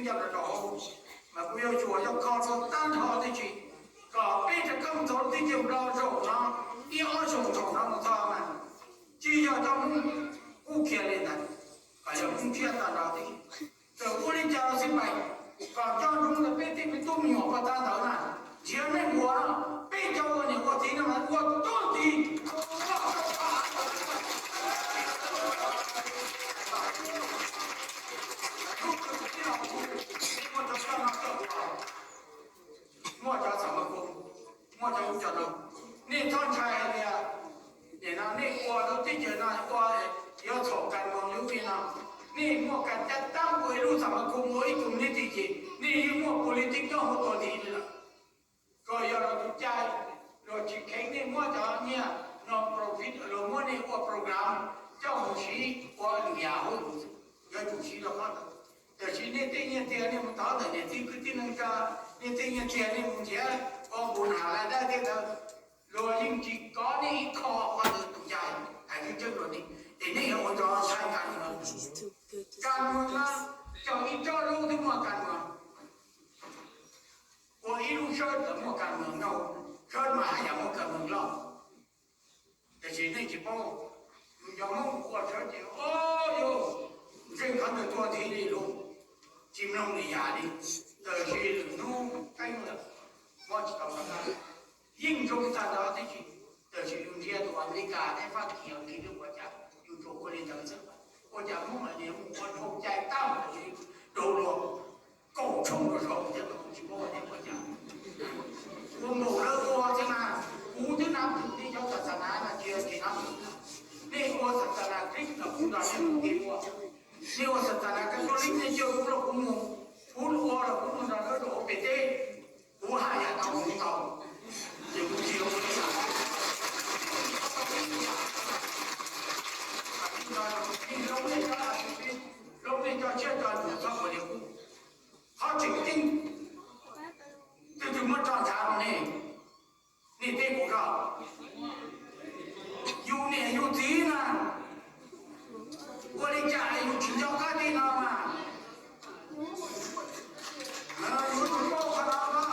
yog rau, mas kuv yuav xyuas yog kho rau tag nrho tib si, kom peb rov qab mus txog lub teb chaws Nplog zaum no, ib ob xyoos zaum no mus txog mas tsis yog cov Hmoob qub khiav li ntawd, kom yog Hmoob tshiab tag nrho tib si. Txawm ua li cas los xij peem, kom coj zoo rau peb tej me tub me nyuam pog tag ntawd na, nrhiav neeg ua no, peb cov ua niam ua txiv no mas ua tub txiv. Muaj cov xam mas kum, muaj cov ub cov no, nej txhob ntshai hais tias nim no nej ua lub teb chaws no ua yuav txhaum kas moos li ub li no, nej muaj kas caj tab ua ib lub xam mas kum ua ib tug niv tij ces nej yeej muaj pus li tib nyob hauv tua ntxiv li lawm. Tsuas yog los tus cai, luag tsis kheev nej muab cov nyiaj no profit, luag muab nej ua program coj mus siv ua lwm yam hauv, yuav tsum siv rau qhov ntawd. Tiam sis nej tej nyiaj txiag nej mus thov ntawm niam txiv kwv tij neej tsa, nej tej nyiaj txiag nej mus nrhiav ua npus nam laj dab thiab ntawd, luag yeej tsis kov nej ib qho qhov ntawd tus cai, hais tseeb tseeb rau nej, es nej yuav ua cov ntshai kas moos. Kas moos no, cog ib tsob lub twb muaj kas moos, ua ib lub sawb tawm muaj kas moos no, sawb mas haj yam muaj kas moos loj. Tiam sis nej tsis paub, cov Hmoob ua sawb ces o yus ntseeg qhov ntawd tuag ntxiv li lus, tsis mloog li yam li. Tab sis lwm hnub qeeb lawm, muab tsis tau, yeej zoo tag nrho tib si. Tab sis yus ntsia tus Amelikas thiab Fab Kis Askiv twb ua cas, yus tsuas ua li ntawd xwb. Ua cas Hmoob niaj mus ua dhau cai tag li, dhau los kaum tshooj rau saum thiab los tsis paub nej ua cas. Ua npaum lawv ua thiab mas, kuv twb nab tus tib cov xa xa nas no tsis yog tsis nab tus. Nej ua xa xa nas Krist los kuv nrog nej mus ua, nej ua xa xa nas Katolik nej cia kuv los kuv mus, kuv ua los kuv mus nrog lawv rau hauv pem teb, kuv haj yam tau mus tau, ces kuv tsis ua li cas. Hloov nej cov, hloov nej cov siab cov ntsws txhob ua li kuv. Qhov tseem ceeb, twb twb muab tso ntshav rau nej, nej teb kuv tso. Yus niam yus txiv na, ua li cas yus tsis nco qab tej no mas, yus yuav tsum paub qhov no.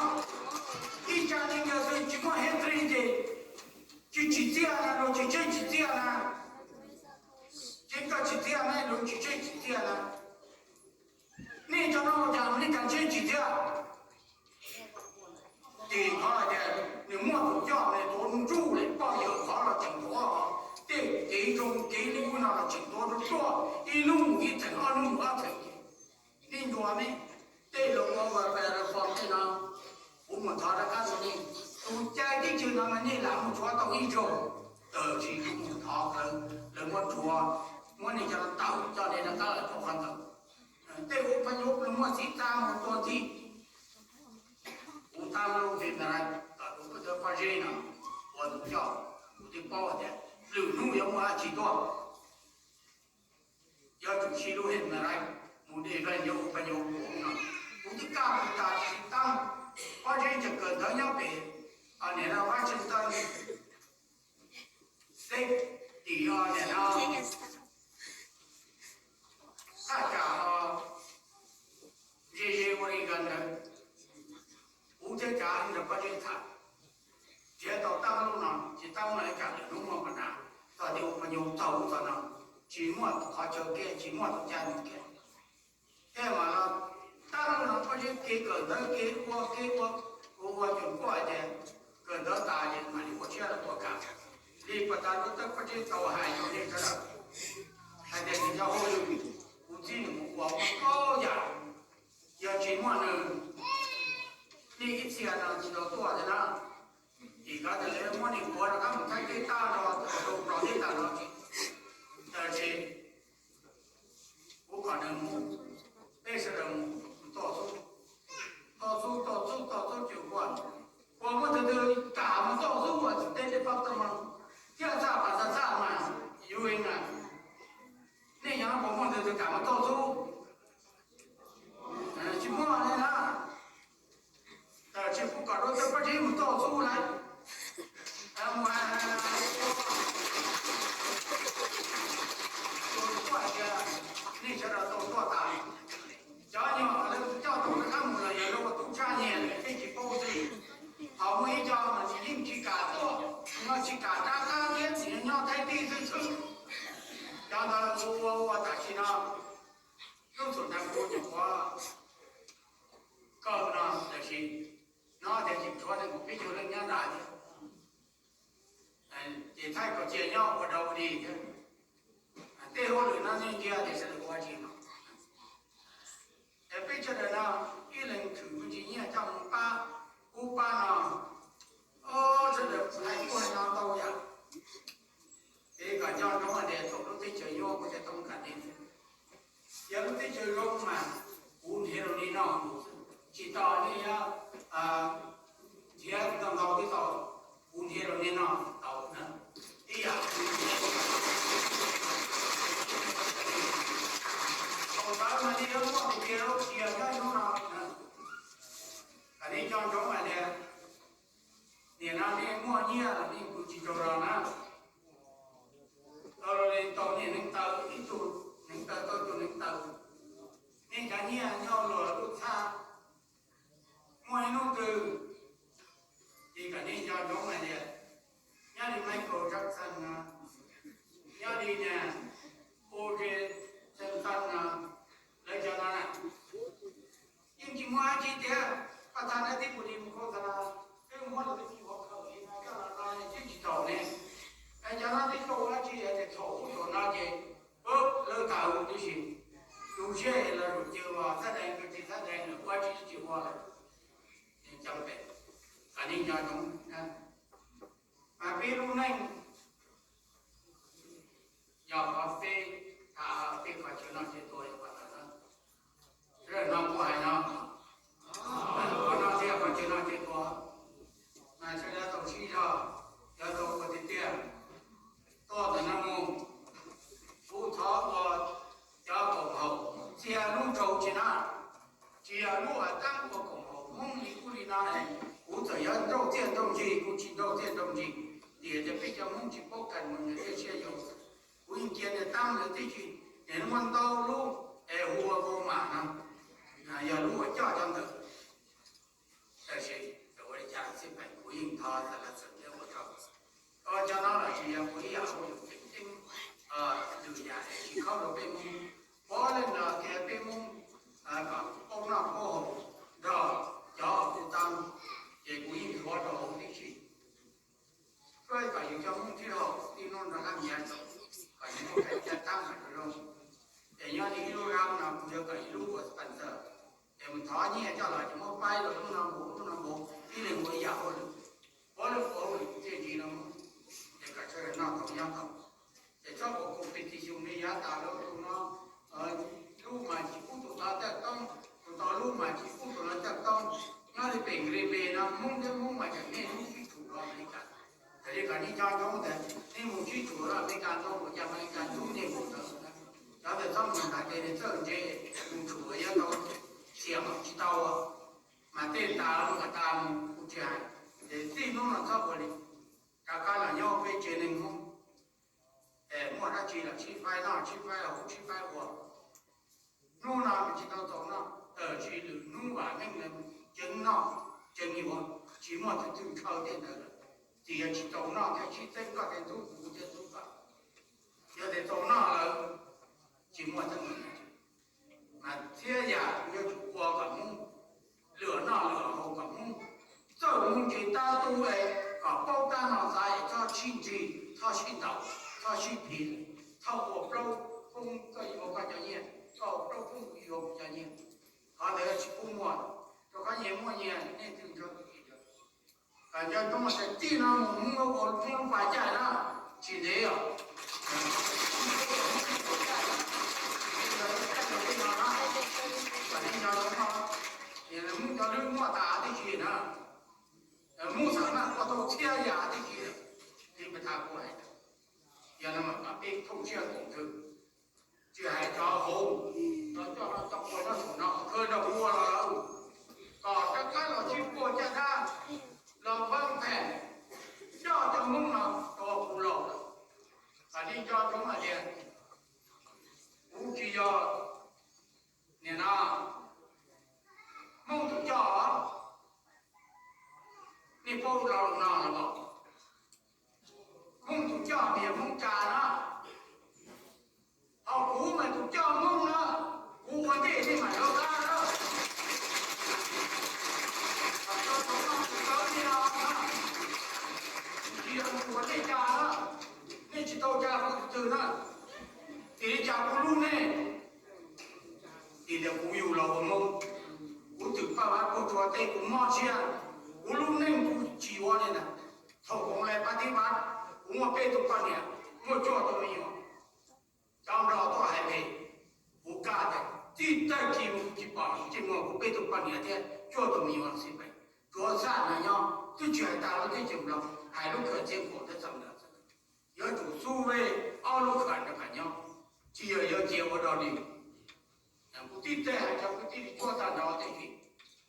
Ib tsa li yog tsis muaj history ces tsis tsim txiaj na, luag tsis tsheb tsim txiaj na. Ces koj tsim txiaj ne, luag tsis tsheb tsim txiaj na. Nej cov no ua cas nej kag tsheb tsim txiaj? Ces qhov hais tias nws muaj tus coj nws tuav ntsuj li poj yawm qhov los tseem tuav, tej kev zoo kev li ub no los tseem tuav tuaj, ib hnub mus ib theem, ob hnub mus ob theem. Nej ntuas nej, tej laus ua vaj pes reform tej no, kuv mus thov rov qab rau nej, tus cai teb chaws no mas nej lam mus tshuav tau ib zaug, tab sis kuv mus thov lawv, lawv muab rhuav, muab nej cov no tawm coj nej rov qab los rau qhov ntawd. Tej ua pha nyuv los muaj txiv txab mus tua ntxhi. Kuv tab lub vim na, kom tus paj tawb pob zeb no ua tus coj, kuv twb paub tias lwm hnub yuav muaj dab tsi tuaj. Yuav tsum siv lub vim na, mus dej veej yuav ua pha nyuv kuv no. Kuv twb kaj mus tas tsis tab, pob zeb tseem kawm ntawv nyob pem, niam no Washington State, tim no niam no thaj tsam no ze ze Oregon ntawd. Kuv thiab tsav nrog pob zeb tham, nrhiav tau tab lub no, tsis tab lub no ib tsam lwm hnub muaj pas nas, txog tias ua pha nyuv txog lub txog no, tsis muaj qhov chaw kev, tsis muaj tus cai mus kev. Tej mas los tab lub no pob zeb kev kawm ntawv kev ua kev ua, kuv ua cuag kuaj hais tias kawm ntawv tas ces mam li ua siab los ua kam. Li pas tas lub tawb pob zeb tau hais rau nej sawv daws hais tias nws cov hauj lwm, kuv txib nws mus ua ua tau yam, yog tsis muaj nws, nej ib txhia no tsis tau tuaj thiab na. Vim koj tus lawv muab nws puav rov qab mus thaij tej tag nrho, tus rau nplog tej tag nrho tsis, tab sis kuv kom nws mus, peb sawv daws mus toj xub, toj xub toj xub toj xub tsis ua, ua muaj tus twg kam mus toj xub ua tsis teb tej pab toj mas, thiaj txaj pas txaj txaj mas, yus na, nej nyob puas muaj tus twg kam mus toj xub? Tsis muaj li na. Tab sis kuv kom rau tej pob zeb mus toj xub lawm, mus hais, tus kuaj tias nej sawv daws tau tuaj tas, cov nyuag lawv coj noj thaij tij xwb xwb. Cov ntawd ua ua ua tam sim no, lub txhum nrag kuv nyuam qhuav kaw no, tiam sis no tias tseem tshuav nees nkaum peb caug leej nyob nrad thiab. Ces thaij kom cia nyob ua dau ua dig thiab. Tej hauj lwm no nej ntsia tias sawv daws ua tsis no. Es peb sawv daws no ib leeg tshwm me ntsis nyiaj coj mus pab ub pab no, sawv daws hais kuj hais no ntau yam. Ces kom nco ntsoov hais tias thaum lub teb chaws nyuaj kuv thiaj toob kam nej. Yog lub teb chaws zoo mas kuv nrhiav rau nej noj, tsis tos nej yuav nrhiav ntau ntau twb tau, kuv nrhiav rau nej noj tau na. Ib yam thaum ntawd mas nej yuav muaj tus kiag lub sia nyob hnub no. Kom nej nco ntsoov hais tias nim no nej muaj nyiaj los nej kuj tsis tau los na. Tau los li tau niam neev taw ib tug neev taw tau tus neev taw, nej cov nyiaj nyob luag lub txhab, muaj ib hnub twg ces kom nej nco ntsoov hais tias nyob li Michael Jackson no, nyob li niag O J Simpson no, lawv cov no na, yeej tsis muaj dab tsi tiag. Koj thaij nab tib pu li mus khau tha la, twb muab lawv twb tsis ua khawm li no coj los no yeej tsis tau ne. Es cov no twb tsis ua dab tsi tiag, thaum ub thaum no ces lawv tawm tib si, tus zej los tus cw los txhab deev tus tsis txhab deev lawm ua tsis tsis ua lawm. Cov pem, kom nej nco ntsoov, mas peb lub neej yog qhov peb, peb qhov chaw noj chaw tua yog qhov ntawd na. Sawv daws no kuv hais no, qhov no thiaj qhov chaw noj chaw tua, mas sawv daws tau sib zog, cov tau ua tiag tiag, tuaj ntawm no mus, kuv thov ua cov koom haum txia lub nraug tsis na, tsis yog lub hav tab ua koom haum Hmoob li ub li no. Kuv txawm yog nrauj txiaj nrauj ntsig kuv tsis nrauj txiaj nrauj ntsig, tiam sis peb cov Hmoob tsis paub kas mus nws tej siab yau. Kuv yeej cia niag tab ntawd tib si, niag muaj ntau lub es hu ua Vau Mam no, yog lub uas coj cov ntawd. Tab sis ua li cas xij peem kuv yeej thov txawm la txawm thiab ua rau. Cov no los tsis yog kuv ib yam ua yus tseem ceeb, lwm yam es tsis khaub rau peb Hmoob. Puav leej los tias peb Hmoob kom paub noj paub haus nrog cov tus tau, ces kuv yeej yuav rau hauv tib si. Kuj kom yus cov Hmoob tib laug tib nub nrog laj nyiav tau, kom yus muaj kev cai tab meeg zoo. Ces nyob li ib lub rab no kuv yuav kom ib lub ua sponsor, ces mus thov nyiaj coj los ces muab paib rau lub no npaum lub no npaum, ib leeg ua ib yam ua lwm, ua lwm ua lwm txiaj ntsig no, ces kom sawv daws noj tau nyob tau. Ces txhob ua competition li yav tas lawm, tus no lub mas tsis pub tus tod caj toob, tus tod lub mas tsis pub tus no caj toob. Nyob li pem Nqe Npe no Hmoob thiab Hmoob mas tseem niaj hnub sib tsum rau Amelikas. Raws li kom nej nco ntsoov tias nej mus sib tsum rau Amelikas ntau, ua cas Amelikas ntxub nej mus ntawd. Cov ntawd txhob mus ntag, ces nws txawj ntse mus tsum yuav tau xiam mas tsis tau, mas tej tas los kom tas mus kuv tsis hais. Ces txij hnub no txhob ua li, rov qab los nyob peb tsev neeg Hmoob, es muaj dab tsi los sib faib noj sib faib haus sib faib ua. Hnub no tsis tau txaus noj, tab sis lwm hnub vam meej ceev noj ceev yuav, tsis muaj twg twg ntshaw tej ntawd lawm. Tsis yog tsis txaus noj thiaj sib txeeb koj thiaj ntxub kuv thiaj ntxub koj. Yog tias txaus noj lawm, tsis muaj teeb meem. Mas txhia yam yuav tsum ua kom Hmoob, luag noj luag haus kom Hmoob, txawj Hmoob ntsis tab tub es kom paub tab no xav es txhob sib ntsig txhob sib ntaus, txhob sib phim, txhob ua plaub poob koj yuav koj cov nyiaj, koj ua plaub poob kuv yuav kuv cov nyiaj. Qhov ntawd tsis pub muaj, rau qhov nyias muaj nyias, nej twg ntshaw twg tsis ntshaw. Kom nco ntsoov tias txij no mus Hmoob lub pas caij na, tsis ntev os. Kom nej nco ntsoov no, Hmoob cov lwb muaj tas tib si na, Hmoob xam maj ua tau txhia yam tib si, li pas tas kuv hais, yog no mas kom peb thooj siab koom nthwv, tsis hais cov hauv, cov coj no coj ua nyob saum no khwv nrog ua los lawm, kom rov qab los sib puag caj dab, los npaj phem, coj cov Hmoob no rau kuv laus lawm. Kom nej nco ntsoov hais tias kuv tsis yog nim no Hmoob tus coj, nej paub lo lus no los mas. Hmoob tus coj mas yog Hmoob Tsa na, ho kuv mas tus coj Hmoob na, kuv ua ntej nej mam sawv qab na. Tsis yog kuv ua ntej Tsa na, nej tsis tau Tsa kuv tus twg na, ces li cas kuv hlub nej, ces tias kuv yug los ua Hmoob, kuv twm paj vab puag tsua tej kuv mob siab, kuv lub neej kuv tsis ua li ntawd. Thaum koom lais pab tib pab, kuv muaj peb tug poj niam, muaj cuaj tug me nyuam. Cov nplog tuaj hais phem, kuv kaj tias tib tag kis mus kuv tsis pom ntsej muag kuv peb tug poj niam thiab cuaj tug me nyuam xij peem, tsuav xaj no nyob, twb tsis hais tas lub teb chaws Nplog, hais lub khawm txiav khuam thiab txog ntawd xwb. Yuav tsum xub vej ob lub khawm ntawd kom nyob, tsis yog yuav cia ua dog dig. Kuv tib teg hais cov kwv tij li tuaj tag nrho tib si,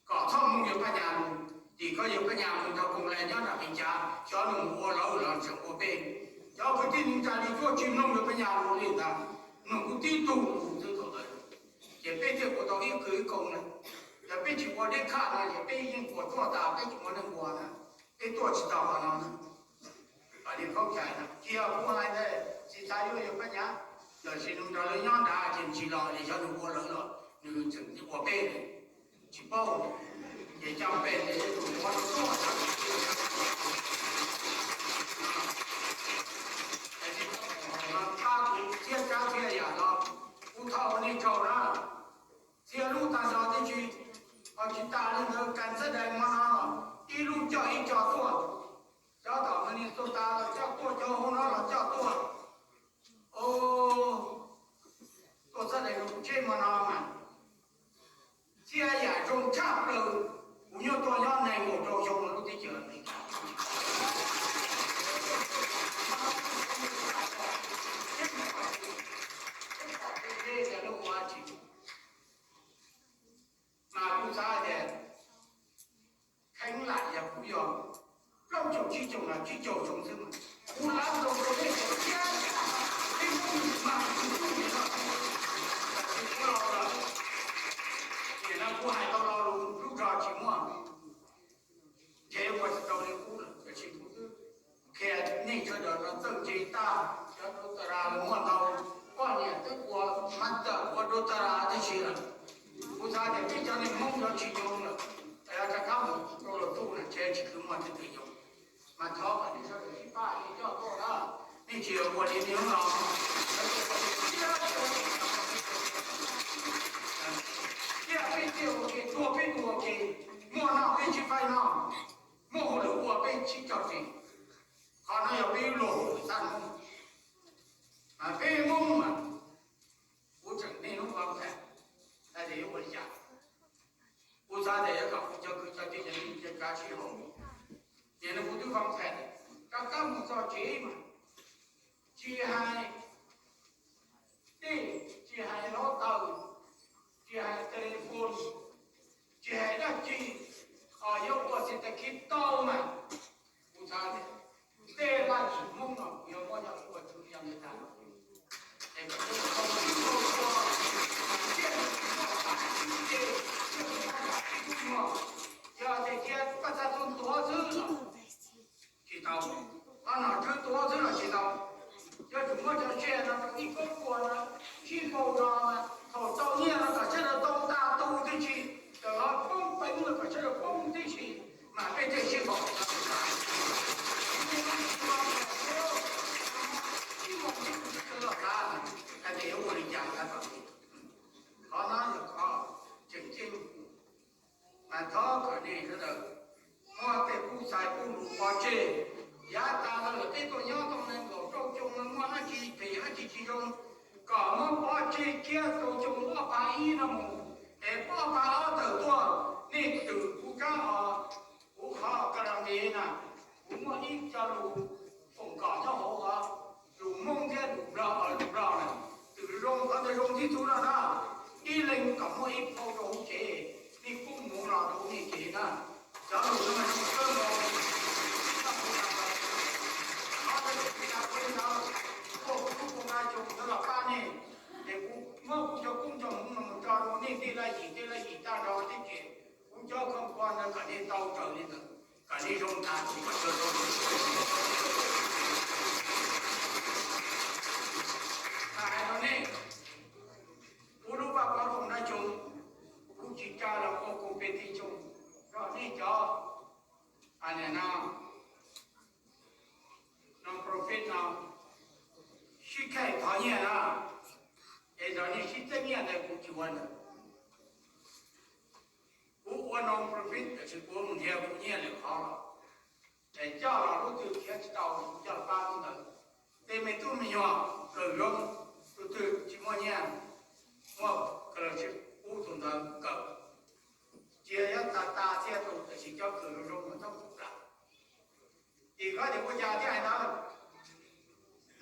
kom txhob mloog yawg Phaj Nyas lus, tim koj yawg Phaj Nyas mus nrog koom lais nyob nram Vias Cas, xyov nws mus ua lawv los tseem ua peb. Cov kwv tij neej tsa li tuaj tsis mloog yawg Phaj Nyas lus li ntag, mloog kuv tib tug lus xwb thaum ntawd, ces peb thiaj ua tau ib kwv ib koom na. Yog peb tsis ua deb khaj no ces peb yeej puas tsuaj tas peb tsis muaj neeg ua na, peb tuaj tsis tau qhov no na. Kom li khaub cai no, cia kuv hais ntawd tsis xav yuav yawg Phaj Nyas, lossis nws nrog lawv nyob nrad ces tsis los, ces xyov nws ua lawv los nws tseem ua peb, tsis paub. Ces coj peb ces yuav tsum ua rau tuaj. Pab kuv txhiab tsab txhiab yam los kuv thov ua nej tsaug na. Txhia lub tag nrho tib si, ho tsis tas li ntawd kas txhab dais hmo no los ib lub coj ib co tuaj, cov tom Minnesota los coj tuaj, cov hauv no los coj tuaj. Tuaj txhab dais rau kuv tsheb hmo no mas txhia yam zoo tshaj plaws, kuv nyob tuaj nyob nees nkaum rau xyoo lub teb chaws Amelikas. Mas kuv xav tias kheev lam yog kuv yog plaub caug tsib caug los tsib caug xyoo xwb mas kuv lam tau rau nej cov thiab, nej muab nws mas kuv hlub nws no, kuv los lawm. Nim no kuv hais tau lo lus lub zog tsis muaj, ntshe ua tsis tau li qub lawm, tiam sis kuv twb qhia nej sawv daws no txawj ntse tag, cov doctor los muaj ntau, poj niam twb ua master ua doctor tib si lawm. Kuv xav tias peb cov neeg Hmoob yuav tsis yoo lawm, rov qab mus rau los txuj na ntshe tsis kwv muaj leej twg yoo. Mas thov kom nej sawv daws sib pab sib coj tuaj na, nej tsis ua li nej hnub no. Thiab peb thiaj ua ke, tuag peb ua ke, muaj noj peb sib faib noj, muaj hauj lwm ua peb sib cog tseg. Qhov no yog peb ib luag hauj lwm xab Hmoob. Mas peb Hmoob mas kuv tseem niaj hnub vam phem, tas tias yuav ua li cas. Kuv xav tias yuav kom kuv cov kwv cov tij cov neej cov tsav sib haum, ces no kuv twb vam phem, rov qab mus txog tsev mas tsis hais dej, tsis hais hluav taws, tsis hais telephone, tsis hais dab tsi, yuav ua xis tas kiv tau mas kuv xav tias tej laj sim Hmoob no kuv yuav muab coj los ua txwv yog li tas. Es kom tau tib tau tua, tiaj tsis muaj pam tib ce, tiaj tsis muaj pam tib tub nyuag. Yog tias cia paj txha tu tuav xwb los tsis tau, qhov nom tswv tuav xwb los tsis tau. Yuav tsum muab cov sia no rau ib koob ua no, sib npau no, thaum tau nyiaj no kom sawv daws tau tas tu tib si, tawm los poob peev los kom sawv daws poob tib si, mas peb thiaj sib haum. Sib haum sib tus sib tus los tas, hais tias yuav ua li cas tas kom, qhov no yog qhov tseem ceeb. Mas thov kom nej sawv daws muab tej kub xais kub lus pov tseg. Yav tas los lawm peb tuaj nyob tau nees nkaum rau xyoo no muaj dab tsi phem dab tsi tsis zoo, kom muab pov tseg kiag rau xyoo ob phav ib no mus, es ob phav ob tawm tuaj, nej twm kuv rab os, kuv qhov ka ra ntev na, kuv muaj ib co lus foom kom nyob hauv os, lus Hmoob thiab lus Nplog, lus Nplog na, twm zoo qhov ntawd zoo tib tug no na, ib leeg kom muaj ib phau rau hauv tsev, nej kub mus los rau nej tsev na. Cov lus no zoo kawg nkaus. Qhov ntawd kuv xav pub rau kuv lub koom hav xyoo ntawd los pab nej, es kuv muab kuv cov koob cov hmoov no mus tso rau nej tej laj yim tej laj yim tag nrho teb ces kuv cov khoom kho ntawd kom nej tau raws li ntawd, kom nej zoo tas kuv kom tau zoo. nyiaj na, es nrog nej sib txeeb nyiaj ntawd kuv tsis ua ntawd. Kuv ua non-profit tiam sis kuv mus nrhiav kuv nyiaj lwm qhov los, es coj los lub twg khiav tsis tau kuv coj pab lub ntawd. Tej me tub me nyuam kawm zoo, tus twg tsis muaj nyiaj, muaj kawm los tsis pub tus ntawd kawm. Cia yuav tas tas txhia tus tiam sis cov kawm zoo zoo mas txhob pub plam. Tim koj tias ua cas thiaj hais ntawd?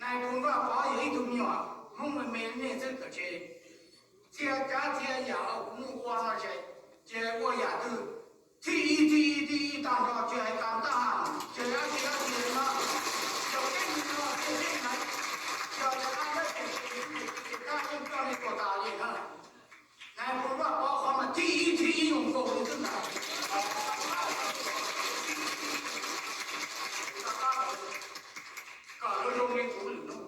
Nais phoo Vaj Pov yog ib tug me nyuam Hmoob me me nej xwb kawm tseg. Txhia tsav txhia yam kuv muaj ua no ces, ces ua yam twg thib ib thib ib thib ib tag nrho, tsis hais tas ntaj has, tsis hais dab tsi dab tsi no, yog peb mus no tej tej na, yog cov dab tsi ces, ces tab yeej coj nej tuag tas li na. Nais phoo Vaj Pov qhov mas thib ib thib ib mus nkaus li xwb ntag. Kom lawv zoo li kuv lwm hnub,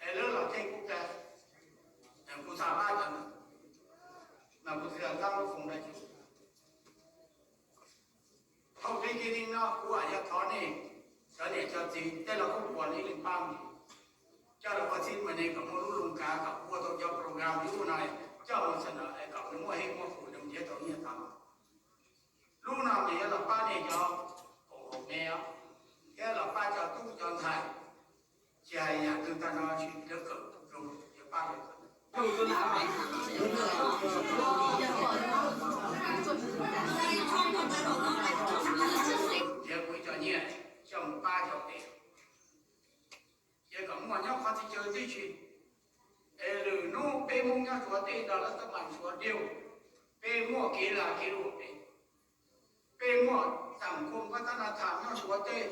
es lawv los tej kuv tas, kuv txhaj pab cov ntawd, mas kuv tsis tau tab lub foos dab tsi. Thaum pib kiag li no kuv yog thov nej, cov niam cov txiv tej los kuj puas ib leeg pab ntsis, coj los ua txhij mas nej kom muaj lub loo kav kom ua tau cov program li ub no, coj mus xam na kom nws muaj hej muaj pum nws nrhiav tau nyiaj tau. Lub no ces yuav los pab nej cov koom haum me os, thiab los pab cov tub cov ntxhais, tsis hais yam twg tag nrho tsis lawv kawm zoo yuav pab lawv. Nrhiav kuv ib co nyiaj coj mus pab cov pem, cia kom muaj nyob qhov txhia chaw tib si. Es lwm hnub peb Hmoob nyob Suav teb nrog lawv txoj mas Suav diaug, peb muaj kev lag kev luam pem, peb muaj xam khoo pab tab na tham nyob Suav teb,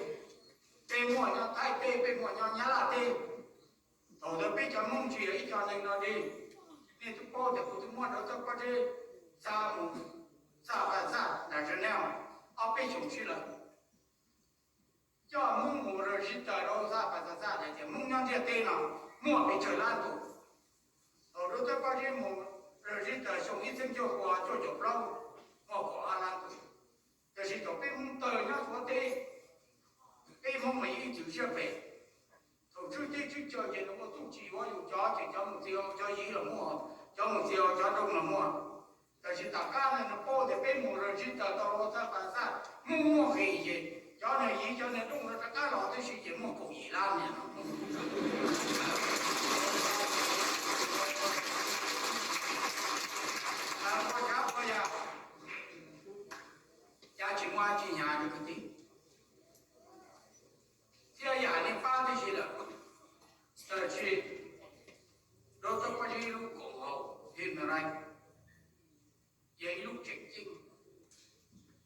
peb muaj nyob Thaib teb, peb muaj nyob Nyab Laj teb. Thaum ntawd peb cov Hmoob tsis yog ib co neeg no li. Nej twb paub tias kuv twb muab rau txoj pob zeb xa mus, xa xa xa nram Geneva ob peb xyoos sij lawm. Coj Hmoob mus register rau xa xa xa xa hais tias Hmoob nyob ntiaj teb no muaj pes tsawg lab ntus. Thaum rau txoj pob zeb mus register xyoo ib txhiab cuaj pua cuaj caum plaub muaj kaum ob lab ntus. Tiam sis thaum peb Hmoob tawg nyob Suav teb, peb Hmoob mas yeej ib txwm siab phem. Thaum tswb teb tswb chaw ces nws ua txuj ci yuav yus cov ces cov mus txiv cov yiv los muaj, cov mus txiv cov nroo los muaj. Tiam sis tom qab no nws paub tias peb mus register tau rau xa xa xa Hmoob muaj nqis ces cov niag yiv cov niag nroo no rov qab los tib si ces muaj kaum yim lab niag no. Ua cas ua yam, cas tsis muaj dab tsi hnyav rau kwv tij. Txhia yam nej pab tib si lawm, tab sis rau txoj pob zeb lub koom haum human rights yog ib lub tseem ceeb.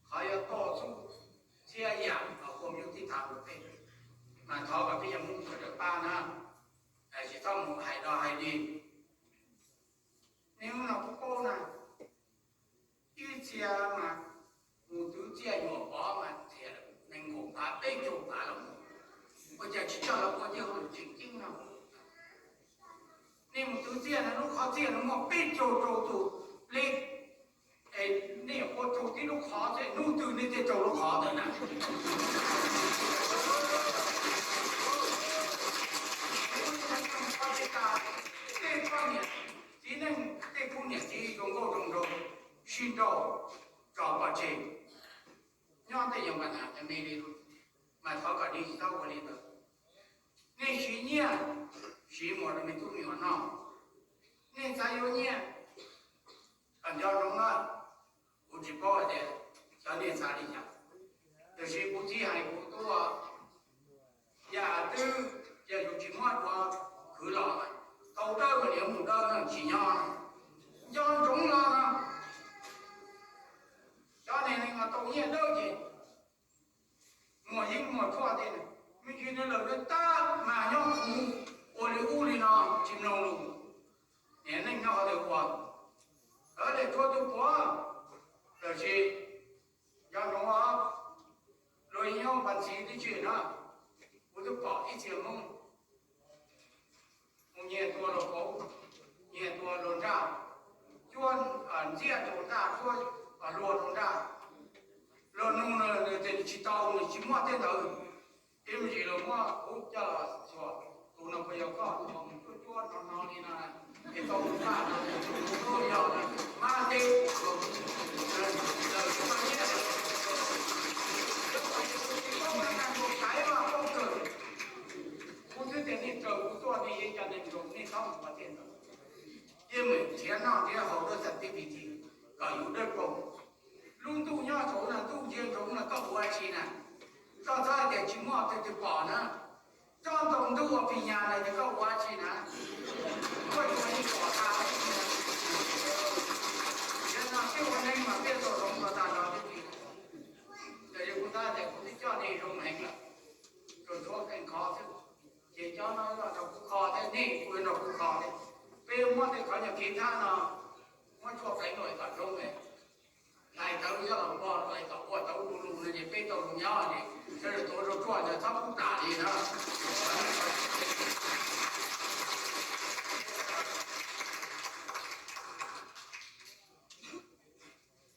Qhov yuav tuaj txhub txhia yam los kom yus tib tham rau peb, mas thov kom peb cov Hmoob sawv daws pab na, tsis txhob mus hais dog hais dig. Nej hnub no kuv paub na, ib txhia mas mus twv txiaj yuam pov mas txiav nees nkaum phav peb caug phav los mus, ua cas tsis coj los ua tej hauj lwm tseem ceeb no? Nej mus twv txiaj no lub qhov txiaj no muaj peb caug rau tus pleb, es nej ua rau tib lub qhov xwb, hnub twg nej thiaj rau lub qhov ntawd na? Tej poj niam txiv neej, tej khub niam txiv zoo nkauj zoo nraug, sib nrauj tso pov tseg, nyob tej yog npa nas me me li no, mas thov kom nej tsis txhob ua li ntawd. Nej siv nyiaj, siv mus rau me tub me nyuam noj. Nej xav yuav nyiaj, kom nco ntsoov na, kuv tsis paub hais tias xyov nej xav li cas, tiam sis kuv txiv hais kuv tub, yam twg yog yus tsis muab dua khwv los, tau dawb mas niam mus dawb no tsis nyob. Nco ntsoov no no, cov niag neeg uas tau nyiaj dawb ces muaj yeeb muaj tshuaj tej, me ntsis nws lawm nws tab mas nyob kuv ua li ub li no tsis mloog lus. Niam neej nyob qhov twg ua, lawv li tshuaj tus puav, tab sis nco ntsoov os, luag nyob pas ntxiv tib si na, kuv twb pom ib txhia Hmoob no li no, es tau mus faj no, tau yog mas ces lawv tsis tau nyiaj, tus tshaiv mas poob kawg. Kuv twb tias nej raws kuv tuaj, nej yeej cov neeg zoo, nej txhob mus ua tej ntawd. Yeej meem nrhiav noj nrhiav haus dua txhais tib pi ti kom yus dawb paug. Lub ntuj nyob saud no, ntuj ntsia ntsoov no, koj ua dab tsi na? Koj txhob hais tias tsis muaj tus twg pom na. Koj ntaus ntuj ua pis nyas na ces koj ua dab tsi na? Koj yuav ua li pom tas. Yog no peb ua neeg mas peb tau zoov los tas los tib si. Yog li kuv tab tias kuv twb coj nej zoo heev lawm, tsuas tshuav qee qhov xwb. Ces cov no los nrog kuv kho thiab, nej kuj nrog kuv kho thiab. Peb muab tej qhov nyuag kev thab no muab tshuaj pleev los kom zoo, hlais tawv coj los npog los kom ua tau du lug no ces peb tau zoo nyob li. Sawv daws tuav rau tshuaj ntawd txhob pub plam li na.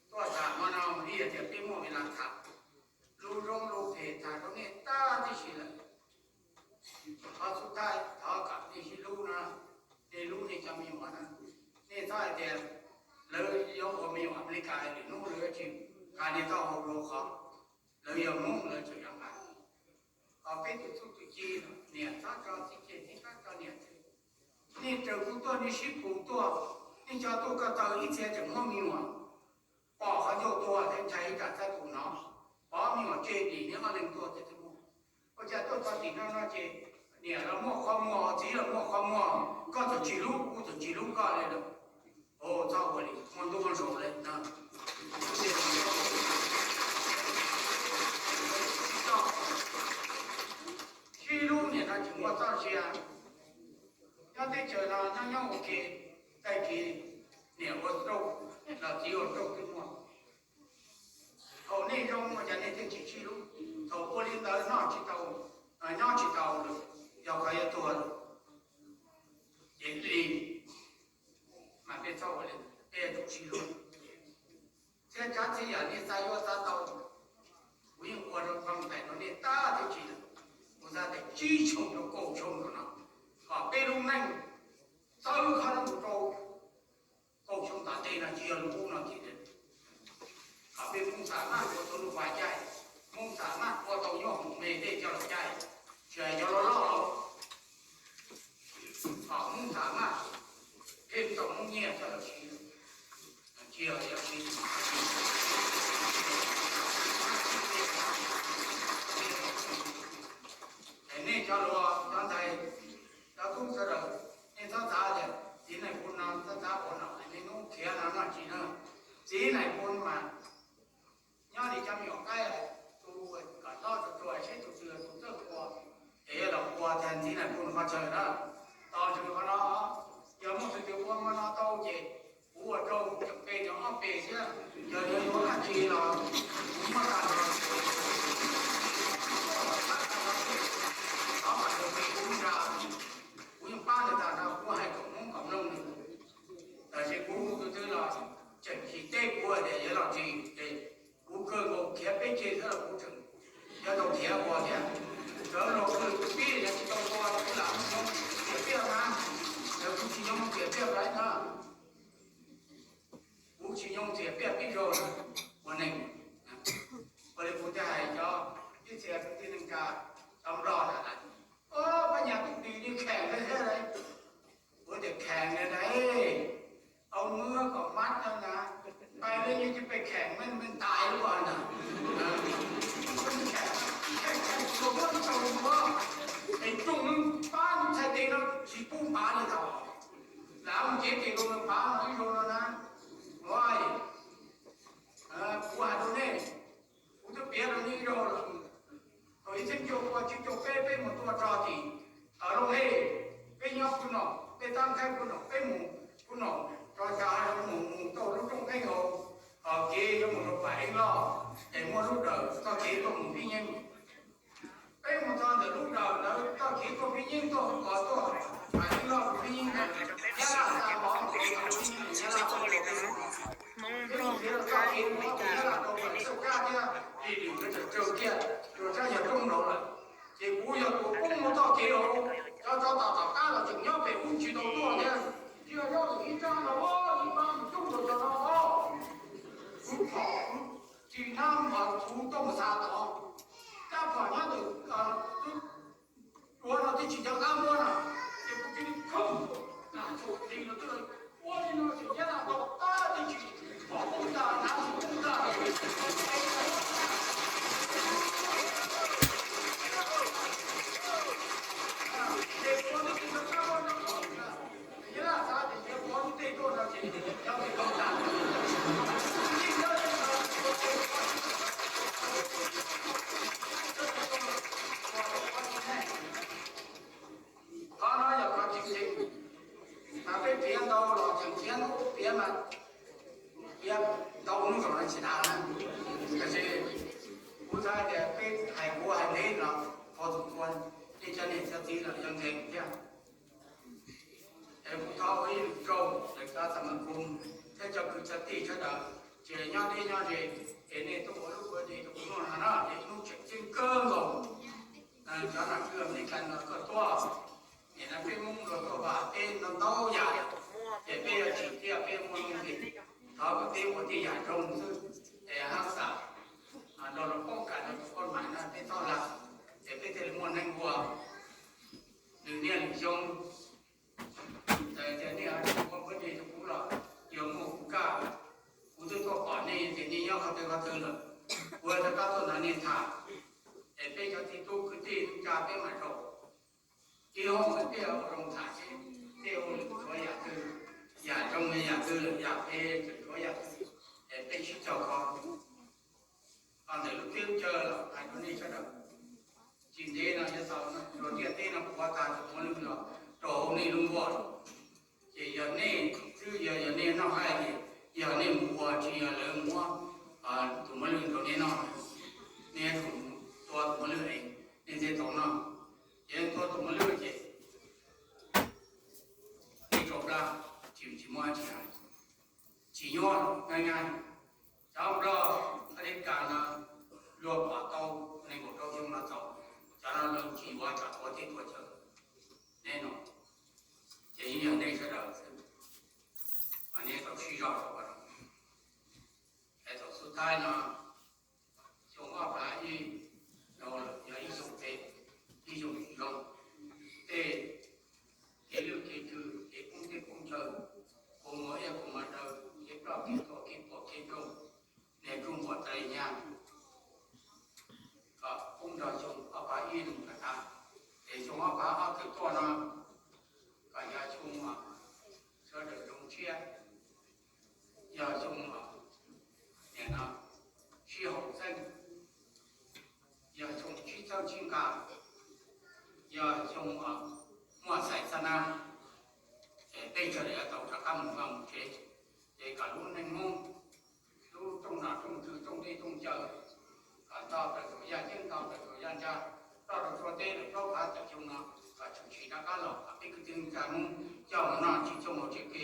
Tuaj tham hmo no ib yam tias peb muaj vim las tham lus zoo lus phem tham rau nej tag tib si lawm. Qhov xub thawj thov kom nej sib hlub no, nej hlub nej cov me nyuam no. Nej txhob hais tias lawv yuav ua me nyuam Amelikas lwm hnub lawv yuav tsis nqa nej taub hau rau qhov lawv yog Hmoob lawv tseem yuav nqa. Ho peb tus txuj tus ci, niam txhob tso txiv ceg, txiv txhob tso niam xwb. Nej raws kuv tuaj, nej sib pus tuaj, nej cov tuaj ko taw ib txhia tseem muaj me nyuam, pom qhov ncauj tuag thiab ntshai ib tsam txhab tus hnov, pov me nyuam tseg dim, nej ob leeg tuag thiab twb muaj. Ua cas tuaj txog tim no no ces niam los muaj qhov muag, txiv los muaj qhov muag, koj txawm tsis hlub, kuv txawm tsis hlub koj li lawm. Txhob ua li, muaj ntuj muaj zaus li no. Sib hlub niam no tsis muaj txoj sia. Nyob teb chaws no nyob nyob ua ke, tag kis niam ua stroke los txiv ua stroke twb muaj. Thaum nej zoo ua cas nej thiaj tsis sib hlub? Thaum ua li ntawd noj tsis tau, nyob tsis tau lawm, yog qhov yuav tuag lawm. Ces li mas peb txhob ua li, peb yuav tsum sib hlub. Txhia tsav txhia yam nej xav yuav xav tau, kuv yeej ua rau txog ntais rau nej tag tib si lawm. Kuv xav tias tsib xyoos rau kaum xyoo rau no, kom peb lub neej txawv qhov no mus rau kaum xyoo tom ntej no tsis yog lub ub no tim. Kom peb Hmoob xam maj ua tau lub pas caij, Hmoob xam maj ua tau nyuaj hoom me tej coj los caij, tsis hais cov loj loj los kom Hmoob xam maj pheej tau Hmoob nyiaj coj los siv, tsis yog siv. Es nej cov hluas cov ntxhais, cov tub sawv daws, nej txhob xav tias txiv nais phoo no txhob xav ua no, nej hnub khiav no noj tsis na. Txiv nais phoo mas nyob li cov me nyuam qaib, tus kom noj tus tsuag seb tus twg tus txawj ua, ces yog los ua tag txiv nais phoo qhov chaw na. Tos ntsoov qhov no, yog muaj tus twg ua hmo no tau ces kuv ua rau tseem pe cov ob pe thiab. Yog yuav yuav dab tsi los kuv muab tag nrho, ob peb tus pe kuv muab nrog, kuv yeej pab nws tag nrho, kuv hais kom Hmoob kom mloog li. Tab sis kuv tus twg los tseem tsis teb kuv tias yuav los tsis, ces kuv kawg nkaus khiav peb ceg thiab los kuv tseem yuav tau khiav ua thiab. Sawv los kuv pib yuav tsis tau ua, kuv lam mus nyob tiam piaj na, yog kuv tsis nyob mus tiam piaj lawm na. Kuv tsis nyob tiam piaj pib zaug ua neeg. Ua li kuv thiaj hais cov ib txhia kwv tij neej tsa, cov Nplog lawm, o, pab nyas tub dis li kheem li thiab. Kuv tias kheem li na, tau muab kom mab no na, pais li yeej tsis pais kheem, me me ntais ua na. Kheem tsuas muab tau ua, es tsoom neeg pab txhais tes no tsis pub pab li tau. Lam mus cev tes rau nws pab no ib zaug no na. Ua, kuv hais rau nej, kuv twb piav rau nej ib zaug lawm. Thaum ib txhiab cuaj pua tsib caug peb peb mus tua tso tim Looj Hej, peb nyob Phu Nom, peb tab nqhaib Phu Nom, peb mus Phu Nom tso, cas mus mus tau lub rooj Eeb Hauv, kev yuav mus rau Pam Eeb Loj, es muaj lub dawm txoj kev tuaj mus Phib Nyeeb. Peb mus txog ntawm lub dawm ntawd txoj kev tuaj Phib Nyeeb, tuaj Hauv Kos, tuaj Pam Eeb Loj, Phib Nyeeb, Nyab Laj xa mov, Phib Nyeeb, Nyab Laj, peb mus nrhiav txoj kev mus Nyab Laj rau pem Txawj Kab thiab Lis Lis nkawd tseem tsawg kiag, tsuas tsab yog rooj nraud lawm. Ces kuv yog tus poob mus txoj kev hauv, cov tsov tom tom qab los tseem nyob pem ub tsis tau Ua li no ces Nyab Laj tau qab tib si, poob tag, nav mus poob tag. Ces Pov lub teb no, Nyab Laj xav tias Pov lub teb tuaj no ces cov poob tag. Qhov no yog qhov tseem ceeb, mas peb piav ntau los tseem piav ntau, piav mas piav ntau hnub zaum no tsis tas na. Tab sis kuv xav tias peb hais kuv hais neb los pov txum kuv, nej cov niam cov txiv los yog nkees thiab. Es kuv thov ua ib lwm rau lawv cov xab mas kuv thiab cov kwv cov tij sawv daws, ces nyob deb nyob ze, es nej tuaj ua lub kua dej rau kuv noj no na, es hnub tseem ceeb kawg nkaus. Cov nom tswv Amelikas no tuaj tuaj, nim no peb Hmoob luag tuaj vaj peb ntau ntau yam, ces peb yuav tsim thiab peb muaj nuj nqis, thov kom peb ua tej yam zoo xwb, es hab xam, nrog luag poob kam rau tus koj mam no peb txhob lag, ces peb thiaj li muaj neeg ua nws niaj lwm xyoo. Tias nej ua kua dej rau kuv los yog muaj kuv kaj, kuv twb tuaj pom nej tias nej nyob qhov twg qhov twg lawm, kuv rov qab tuaj nrog nej tham, es peb cov txiv tub kwv tij neej tsa peb mam zaum. Ib hoob peb ua zoo tham seb peb ua lwm tshuav yam twg, yam zoo yam twg lawm yam phem tshuav yam twg, es peb sib cog kho. Ho ntawm lub teb lub chaw los hais rau nej sawv daws, tsis ntev no yuav tau no, ntiaj teb no puav tag tus muaj lwj los rau hauv nej lub nkuaj. Ces yog nej xwb, yog, yog nej noj haij ces yog nej mus ua, tsis yog lawv muab tus muaj lwj rau nej noj. Nej yuav tsum tua tus muaj lwj es nej thiaj tau noj. Ces tua tus muaj lwj ces nej tso plab, tsis, tsis muaj dab tsi hais. Tsis nyuaj, nyaaj nyaaj. Cov Nplog Amelikas no luag pom tau nees nkaum rau xyoo no txaus, cov no luag tsis yuav tsam tuav teb tuav chaw. Nej no ces yeej yog nej sawv daws xwb, mas nej tau sib zog rau qhov no. Es thaum xub thawj no, xyoo ob phav ib, yog ib xyoo phem, ib xyoo tsis zoo, tej kev lwj kev twg, kev poob teb poob chaw, kua muag iab kua muag daw, kev ploj kev tuag kev puas kev nroog, niag rooj npuam tas li nyag, kom poob nrog xyoo ob phav ib no kom tag. Ces xyoo ob phav ob tawm tuaj no kom yog xyoo uas sawv daws zoo siab, yog xyoo uas nim no sib haum xeeb, yog xyoo sib txhawb sib nqa, yog xyoo uas muaj xais xab nab, es peb sawv daws yuav tau rov qab mus vaj mus tsev. Ces kom lub neej Hmoob, lub rooj nom rooj tswv, rooj dej rooj cawv, kom nto plaws txhua yaj ceeb, nto plaws txhua yaj ncaj, nto rau txhua teb lawm plaub phav tawm xyoo no, kom tshwm sim rov qab los kom peb kwv tij neej tsa Hmoob coj mus noj tsis coj mus tsev ke,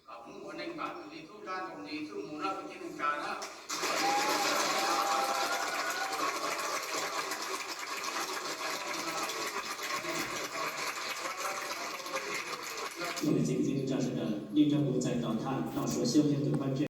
kom Hmoob ua neej kom nws li tub rab ntoo li txwj mus na kwv tij neej tsa na. Kwv tij neej tsa sawv daws, nej nrog kuv txais tos tham Nom Suav Xyooj yog tus pab tseg.